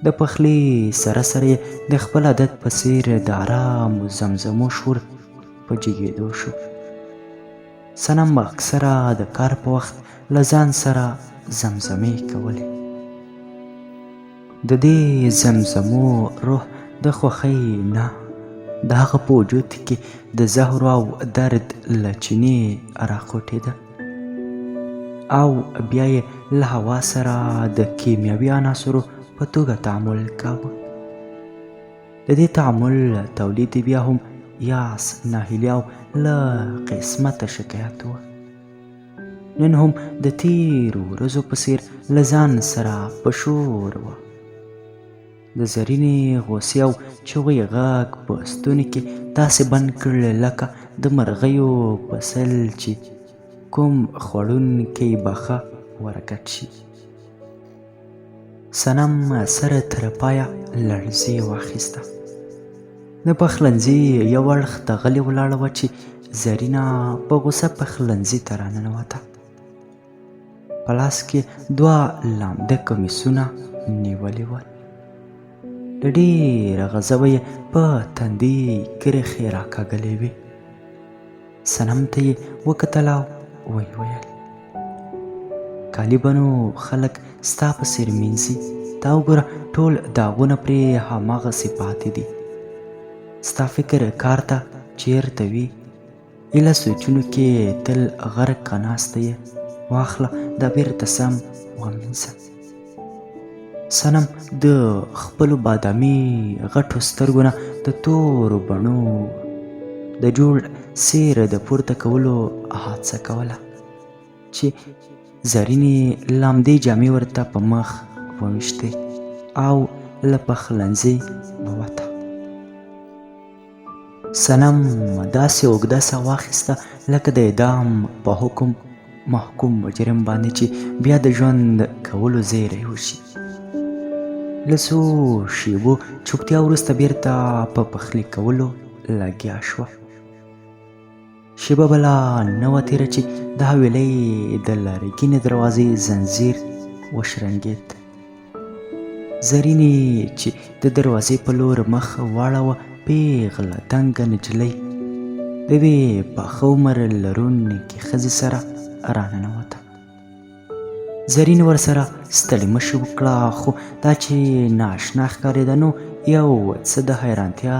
د پخلي سره سره یې د خپل عادت په څیر د ارامو زمزمو شور په جګېدو شو. صنم به اکثره د کار په وخت له ځان سره زمزمې کولې. د دې زمزمو روح د خوښۍ نه، د هغه په وجود کې د زهرو او درد له چینې راخوټېده او بیا یې له هوا سره د کیمیاوي عناصرو په توګه تعامل کاوه. د دې تعامل تولید بیا هم یاس، ناهیلي او له قسمته شکایت و. نن هم د تېرو ورځو په څیر له ځان سره په شور وه. د زرینې غوسې او چغې غږ په ستوني کې داسې بند کړ لکه د مرغیو په سل چې کوم خوړونکی بخه ورګډ شي. صنم سر تر پایه لړزې واخیسته. د پخلنځي یو اړخ ته غلې ولاړه وه چې زرینه په غوسه پخلنځي ته راننوته. په لاس کې دوه لامده کمیسونه نیولي ول. له ډېره غضبه یې په تندي کرښې راکاږلې وې. صنم ته یې وکتل او ویې ویل: کالي به نو خلک ستا په څېر مینځي، دا وګوره ټول داغونه پرې هماغسې پاتې دي. ستا فکر کار ته چېرته وي؟ ایله سوچونو کې تل غرقه ناسته یې. واخله دا بیرته سم ومینځه. صنم د خپلو بادامي غټو سترګو نه د تورو بڼو د جوړ سیر د پورته کولو هڅه کوله چې زرینې لامدې جامې ورته په مخ وویشتې او له پخلنځي ووته. صنم داسې اوږده ساه واخیسته لکه د اعدام په حکم محکوم مجرم باندې چې بیا د ژوند کولو زیری وشي. له څو شیبو چوپتیا وروسته بیرته په پخلي کولو لګیا شوه. شیبه به لا نه وه تېره چې د حویلۍ د لرګینې دروازې زنځیر وشرنګېد. زرینې چې د دروازې په لور مخ واړاوه، پیغله دنګه نجلۍ د یوې پاخه عمر لرونکې ښځې سره راننوته. زرین ورسره ستړې مشي وکړه، خو دا چې نااشنا ښکارېده نو یو څه د حیرانتیا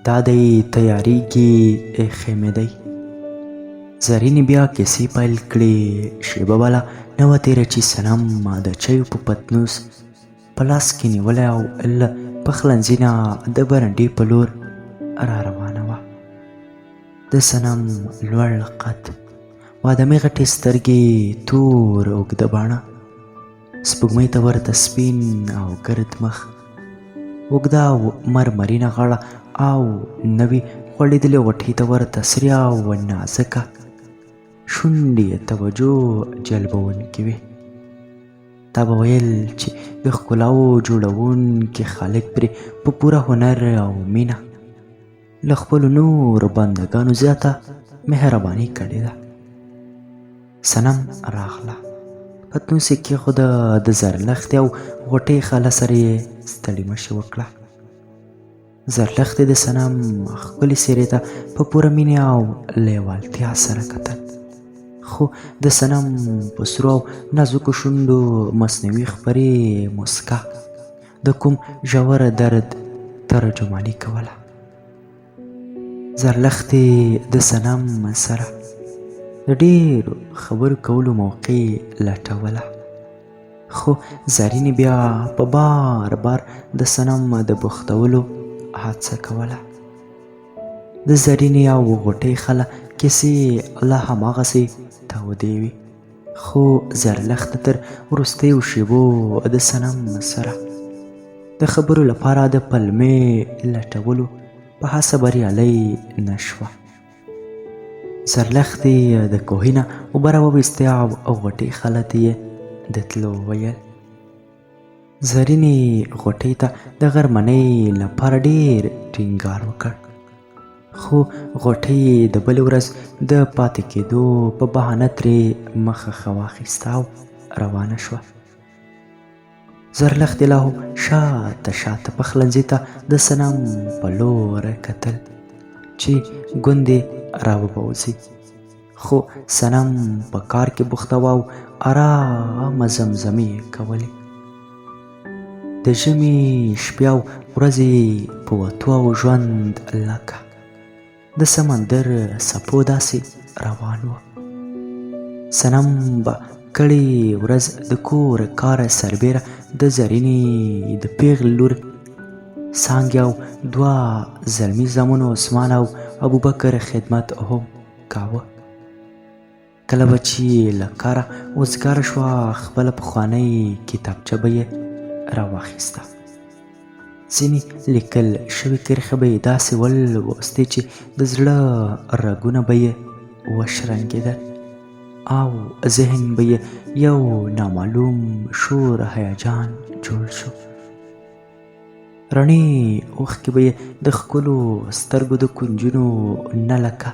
دا دی تیاریږي خیمې دی. زرینې بیا کیسې پیل کړې. شېبه بله نه وه تېره چې صنم د چایو په پتنوس په لاس کې نیولی او له پخلنځي نه د برنډې په لور را روانه وه. د صنم لوړ قد، بادامي غټې سترګې، تور اوږده باڼه، سپوږمۍ ته ورته سپین او ګرد مخ، اوږده او مرمرینه غاړه او نوې غوړېدلې غوټۍ ته ورته سرې او نازکه شونډې یې توجه جلبوونکې وې. تا به ویل چې د ښکلاوو جوړوونکي خالق پرې په پوره هنر او مینه له خپلو نورو بندګانو زیاته مهرباني کړې ده. صنم راغله، پتنوس یې کېښوده، د زرلښتې او غوټۍ خاله سره یې ستړي مشي وکړه. زرلښتې د صنم ښکلې څېرې ته په پوره مینې او لیوالتیا سره کتل، خو د صنم په سرو او نازکو شونډو مصنوعي خپرې موسکا د کوم ژور درد ترجماني کوله. زرلښتې د صنم سره د ډېرو خبرو کولو موقع لټوله، خو زرینې بیا په بار بار د صنم د بوختولو هڅه کوله. د زرینې او غوټۍ خله کیسې لا هماغسې تودې وې، خو زرلښته تر وروستیو شېبو د صنم سره د خبرو لپاره د پلمې لټولو په هڅه بریالۍ نه شوه. زرلښتې د کوهي نه اوبه راوویستې او غوټۍ خاله ته یې د تلو وویل. زرینې غوټۍ ته د غرمنۍ لپاره ډېر ټینګار وکړ، خو غوټۍ د بلې ورځ د پاتې کېدو په بهانه ترې مخه ښه واخیسته او روانه شوه. زرلښتې لا هم شاته شاته پخلنځي ته د صنم په لور کتل چې ګوندې راوبوځي، خو صنم په کار کې بوخته وه او ارامه زمزمې یې کولې. د ژمي شپې او ورځې په وتو او ژوند لکه د سمندر څپو داسې روان و. صنم به کړې ورځ د کور کار سربېره د زرینې د پېغلې لور څانګې او دوه زلمي زامنو عثمان او ابوبکر خدمت هم کاوه. کله به چې له کاره وزګاره شوه، خپله پخوانۍ کتابچه به یې راواخیسته. ځینې لیکل شوې کرښې به یې داسې ولوستې چې د زړه رګونه به یې وشرنګېدل او ذهن به یې یو نامعلوم شور هیجان جوړ شو. رڼې اوښکې به یې د ښکلو سترګو د کونجونو نه لکه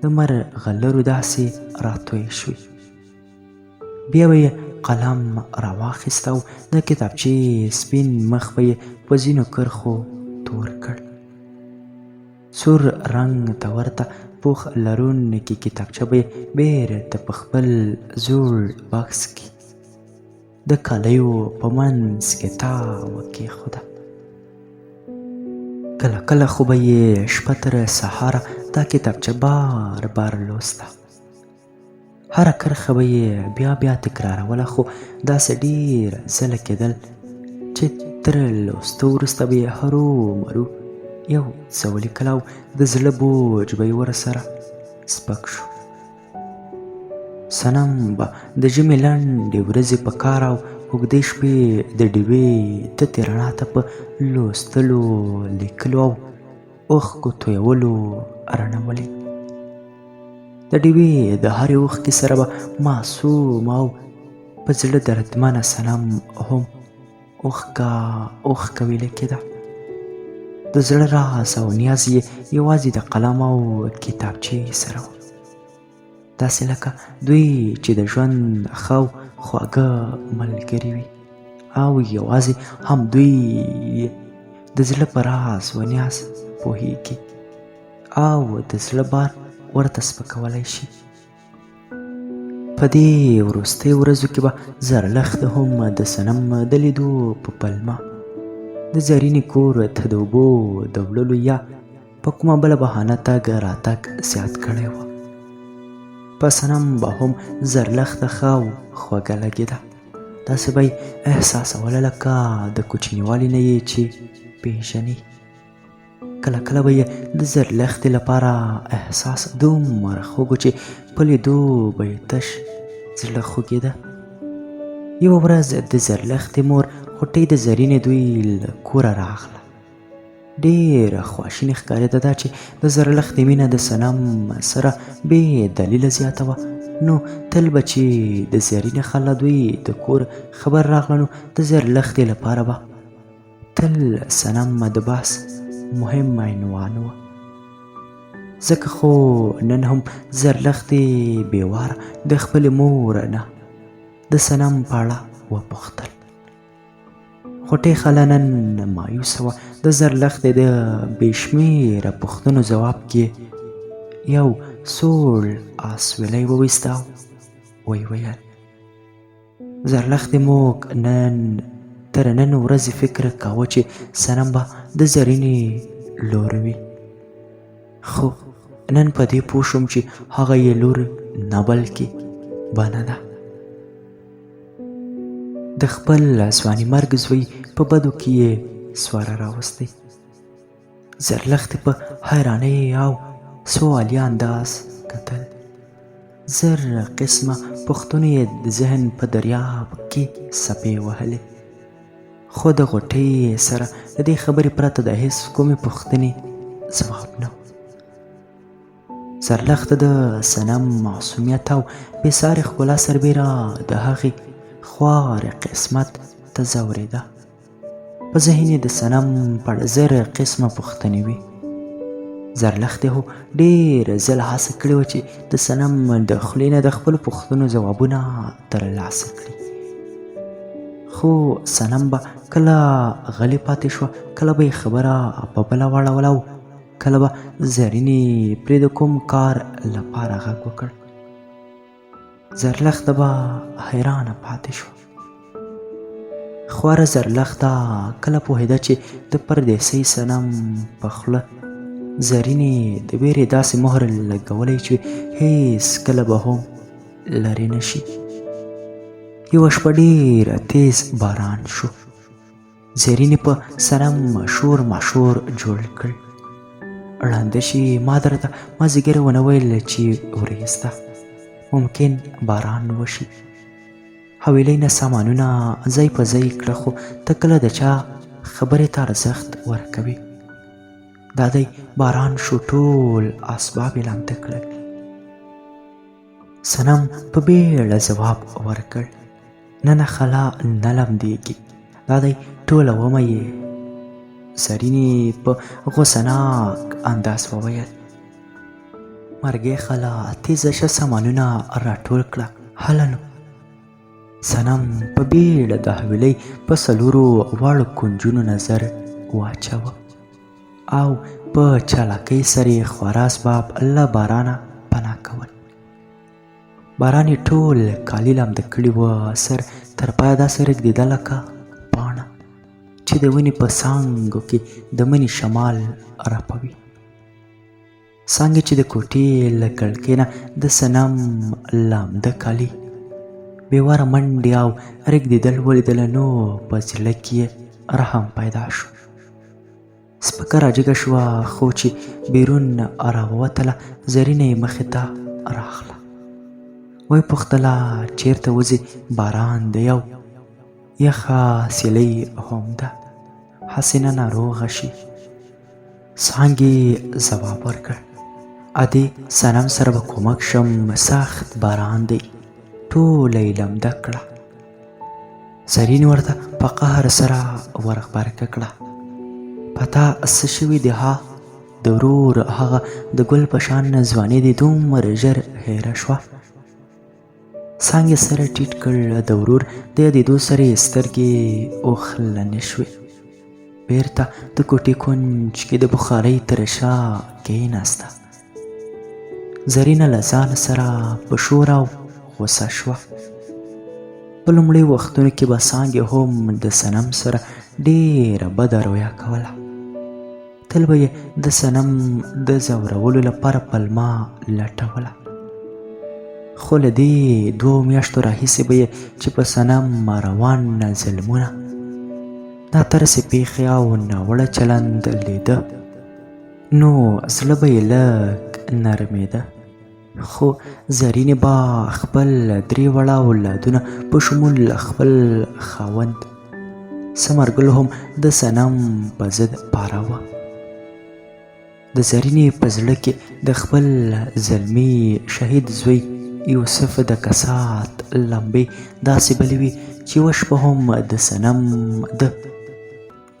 د مرغلرو داسې راتوی شوې. بیا به یې قلم راواخیست او د کتابچې سپین مخ به یې په ځینو کرښو تور کړ. سور رنګ ته ورته پوښ لرونکې کتابچه به یې بېرته په خپل زوړ بکس کې د کالیو په منځ کې تاوه کېښوده. کله کله خو به یې شپه تر سهاره دا کتابچه بار بار لوسته. هره کرښه به یې بیا بیا تکراروله، خو داسې ډېر ځله کېدل چې تر لوستو وروسته به یې هرو مرو یو څه ولیکل او د زړه بوج به یې ورسره سپک شو. صنم به د ژمي لنډې ورځې په کار او اوږدې شپې د ډیوې تتې رڼا ته په لوستلو، لیکلو او اوښکو تویولو رڼولې. د ډیوې د هرې اوښکې سره به معصوم او په زړه دردمنه صنم هم اوښکه اوښکه ویله کېده. د زړه راز او نیاز یې یوازې د قلم او کتابچې سره و، داسې لکه دوی چې د ژوند ښه او خواږه ملګري وي او یوازې هم دوی یې د زړه په راز و نیاز پوهېږي او د زړه بار ورته سپکولی شي. په دې وروستیو ورځو کې به زرلښت هم د صنم د لیدو په پلمه د زرینې کور ته د اوبو د وړلو یا په کومه بله بهانه تګ راتګ زیات کړی و. په صنم به هم زرلښته ښه او خوږه لګېده، داسې به یې احساسوله لکه د کوچنیوالي نه یې چې پېژني. کله کله به یې د زرلښتې لپاره احساس دومره خوږ و چې په لیدو به یې تش زړه خوږېده. یوه ورځ د زرلښتې مور غوټۍ د زرینې دوی له کوره راغله. ډېره خواشینې ښکارېده، دا چې د زرلښتې مینه د صنم سره بې دلیله زیاته وه، نو تل به چې د زرینې خاله دوی د کور خبر راغله نو د زرلښتې لپاره به تل صنم د بحث مهم عنوان و. ځکه خو نن هم زرلښتې بې واره د خپلې مور نه د صنم په اړه وپوښتل. غوټۍ خاله نن مایوسه وه، د زرلښتې د بې شمېره پوښتنو ځواب کې یو سوړ اسویلی وویسته او ویې ویل: زرلښتې موږ نن تر نن ورځې فکر کاوه چې صنم به د زرینې لور وي، خو نن په دې پوه شوم چې هغه یې لور نه بلکې بنه ده. د خپل ځواني مرګ زوی په بدو کې یې سواره راوستی. زرلښتې په حیرانۍ او سوالیه انداز کتل. زر قسمه پوښتنو یې د ذهن په دریاب کې څپې وهلې، خو د غوټۍ سره د دې خبرې پرته د هېڅ کومې پوښتنې ځواب نه و. زرلښته د صنم معصومیت او بې سارې ښکلا سربېره د هغې خوار قسمت ته ځورېده. په ذهن یې د صنم پر زر قسمه پوښتنې وې. زرلښتې هو ډېر ځل هڅه کړې وه چې د صنم د خولې نه د خپلو پوښتنو ځوابونه ترلاسه کړي، خو صنم به کله غلې پاتې شوه، کله به یې خبره په بله واړوله او کله به زرینې پرې د کوم کار لپاره غږ وکړ. زرلښته به حیرانه پاتې شوه. خواره زرلښته کله پوهېده چې د پردېسۍ صنم په خوله زرینې د وېرې داسې مهر لګولی چې هېڅ کله به هم لرې نه شي. یوه شپه ډېره تیز باران شو. زرینې په صنم شور ماشور جوړ کړ. ړانده شي، ما درته مازدیګر ونه ویل چې ورېځ ده، ممکن باران وشي. حویلۍ نه سامانونه ځای په ځای کړه، خو ته کله د چا خبرې ته ارزښت ورکوي. دا دی باران شو، ټول اسباب یې لامده کړل. صنم په بیړه ځواب ورکړ: نه نه خلا نه لمدېږي، دا دی ټوله ومه یې. زرینې په غوسه ناک انداز وویل: مرګې خلا تیزه شه، سامانونه راټول کړه، هله نو. صنم په بیړه د حویلۍ په څلورو واړو کونجونو نظر واچوه او په چالاکۍ سره یې خواره اسباب له بارانه پناه کول. باران یې ټول کالي لامده کړي وه، سر تر پایه داسې رېږدېده لکه پاڼه چې د ونې په څانګو کې د مني شمال رپوي. څانګې چې د کوټې له کړکۍ نه د صنم لامده کالي بې واره منډې او رېږدېدل ولیدل نو په زړه کې یې رحم پیدا شو. سپکه راجګه شوه، خو چې بیرون راووتله زرینه یې مخې ته راغله. ویې پوښتله: چېرته وځې؟ باران دی او یخه سیلۍ هم ده، هسې نه ناروغه شي. څانګې ځواب ورکړ: ادې صنم سره به کومک شم، سخت باران دی، ټوله یې لمده کړه. زرین ورته په قهر سره ورغبرګه کړه: په تا څه شوي دي ها؟ د ورور هغه د ګل په شان ځواني دې دومره ژر هېره شوه؟ څانګې سر ټیټ کړ، د ورور د یادېدو سره یې سترګې اوښلنې شوې. بیرته د کوټې کونج کې د بخارۍ تر شا کېناسته. زرینه له ځان سره په شور او غوسه شوه. په لومړیو وختونو کې به څانګې هم د صنم سره ډېره بده رویه کوله. تل به یې د صنم د ځورولو لپاره پلمه لټوله. خو له دې دوو میاشتو راهیسې به یې چې په صنم روان ظلمونه، ناترسې پېښې او ناوړه چلند لیده، نو زړه به یې لږ نرمېده. خو زرینې به خپل درې واړه اولادونه په شمول خپل خاوند ثمرګل هم د صنم په ضد پاراوه. د زرینې په زړه کې د خپل زلمي شهید زوی یوسف د کسات لمبې داسې بلې وې چې یوه شپه هم د صنم د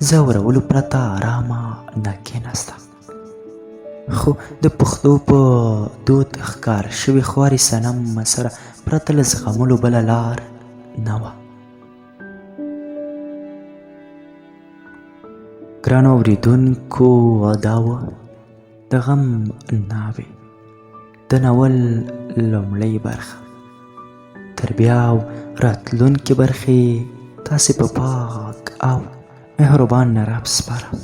ځورولو پرته آرامه نه کېناسته. خو د پښتو په دود ښکار شوې خوارې صنم سره پرته له زغملو بله لار نه وه. ګرانو اورېدونکو، دا وه د غم ناوې د ناول لومړۍ برخه. تر بیا او راتلونکې برخې تاسې په پاک او مهربان رب سپارم.